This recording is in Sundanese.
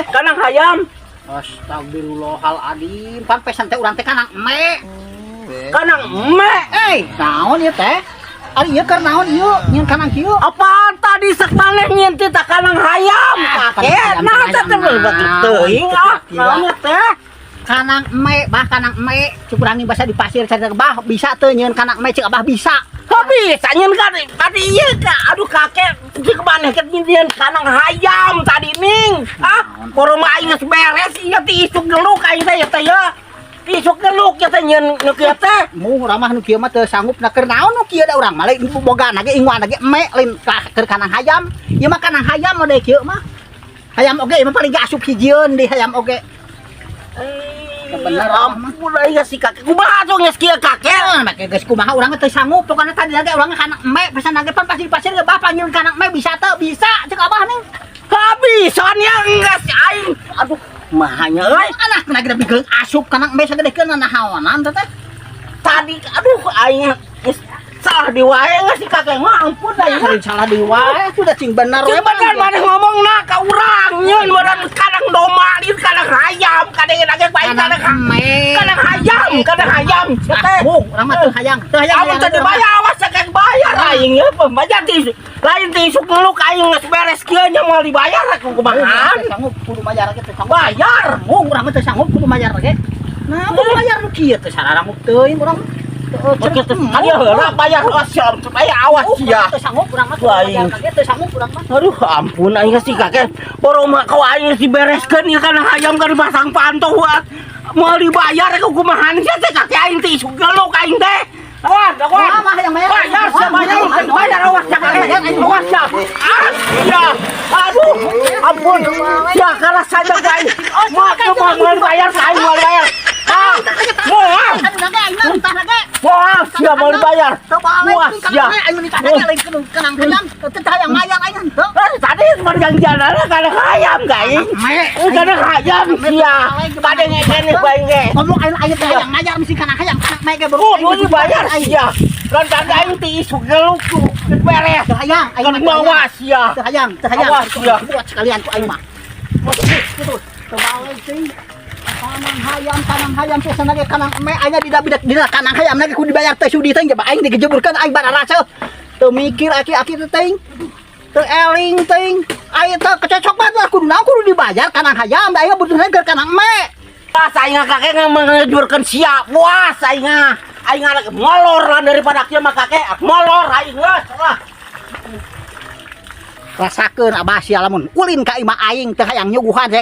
Kandang hayam. Astagfirullahaladzim, pan pesan teh urang teh kandang eme. Kandang eme. Eh, naon ieu teh? Ari ieu keur naon ieu? Nyieun kandang kieu? Apaan tadi sok maneh nyieun teh kandang hayam, Ah, kakek? kandang Nah, hayam, teh naon? teuing ah. Kira-kira. Naon teh? Kandang eme, bah, kandang eme. Cuk urang bahasa di pasir cari, "Bah, bisa teu nyieun kandang eme?" Cek Abah bisa. Kok bisa nyieun kan tadi ieu ka? Aduh, kakek, cek maneh ke nyieun kandang hayam tadi ning. Ah, boro mah aing geus beres ieu ti isuk geluk aing teh ya teh ya. Ti isuk geluk ya teh nyieun nu kieu teh. Mu urang mah nu kieu mah teu sanggup na, keur naon nu kieu, da urang mah lain boga ge inguan ge eme, lain keur kandang hayam. Ieu mah kandang hayam model kieu mah. Hayam oge ieu mah paling ge asup hijieun di hayam oge. Bener. Ampun aing si kakek. Kumaha tuh geus kieu, kakek? Eh, make geus kumaha, urang mah teu sanggup. Pokona tadi lagi urang kandang eme, pesan lagi pan pasti pasir ge, "Bah, panggil kandang eme bisa teu?" "Bisa," cek Abah nih. Kebisan ya enggak si aing. Aduh, mahanya euy. Anak lagi bikeun asup kandang eme sagedekeun nahaonan teh teh. Tadi aduh, aing geus salah di wae geus si kakek mah, ampun aing. Lain salah di wae, sudah cing bener we. Cing bener maneh ngomongna ka urang nyeun meureun kandang domba di kandang hayam, kadang lagi bae kandang kandang eme. Kandang hayam, kandang hayam. Ah, mung urang mah teu hayang, teu hayang. Amun teu dibayar, awas kakek bayar aing ya, pembayar ti lain ti isuk ngeluk aing geus beres kieu nya moal dibayar aku kumaha? Teu sanggup kudu bayar ge, teu sanggup. Bayar. Mung urang mah teu sanggup kudu bayar ge. Nah, kudu bayar nu kieu teh sararangup teuing urang. Oke, terus tadi heula bayar, awas ya, supaya awas ya. Teu sanggup urang mah kudu Aing. bayar ge, teu sanggup urang mah. Aduh, ampun aing si kakek. Boro mah kau aing si bereskeun ieu kana hayam kan dipasang pantau moal dibayar ku kumaha sia teh, kakek? Aing teh isuk geluk aing teh. Awas, awas. Wah, mah yang bayar. Bayar sia, bayar, bayar, awas ya kakek. Awas ya. Ah, ya. Aduh, ampun. Ya kalah saja aing. Moal moal moal bayar aing, moal bayar. Ah, moal. Aduh, naga aing mah entah naga. Moal sia moal dibayar. Teu balik. Wah, sia. Aing nikah lagi lain kandang hayam. Teu hayang mayar aing henteu. Eh, tadi perjanjian kandang hayam aing. Kandang hayam sia. Kadang ngene bae ge. Ngomong aing aing teh hayang mayar mesti kandang hayam, kandang eme ge baru. Kudu dibayar sia. Kan tadi aing ti isuk geluk tuh beres. Teu hayang aing Kan mah. mawa sia. Teu hayang, teu hayang. Awas, sia. Buat sekalian ku aing mah. Gitu. Teu balik sih. Kandang hayam, kandang hayam, pesan lagi kandang eme, aing dida bidak dina kandang hayam lagi kudu dibayar teh sudi teh, aing digejeburkeun aing bararasa. Teu mikir aki-aki teh teuing. Teu eling teuing. Aing teh kecocok banget lah, kudu naon kudu dibayar kandang hayam, da aing butuhna keur kandang eme. Puas aing kakek ngejurkeun sia. Puas aing. Aing molor lah daripada kieu mah, kakek. Molor aing geus lah. Rasakeun Abah sia lamun ulin ka imah aing teh hayang nyuguhan hayang.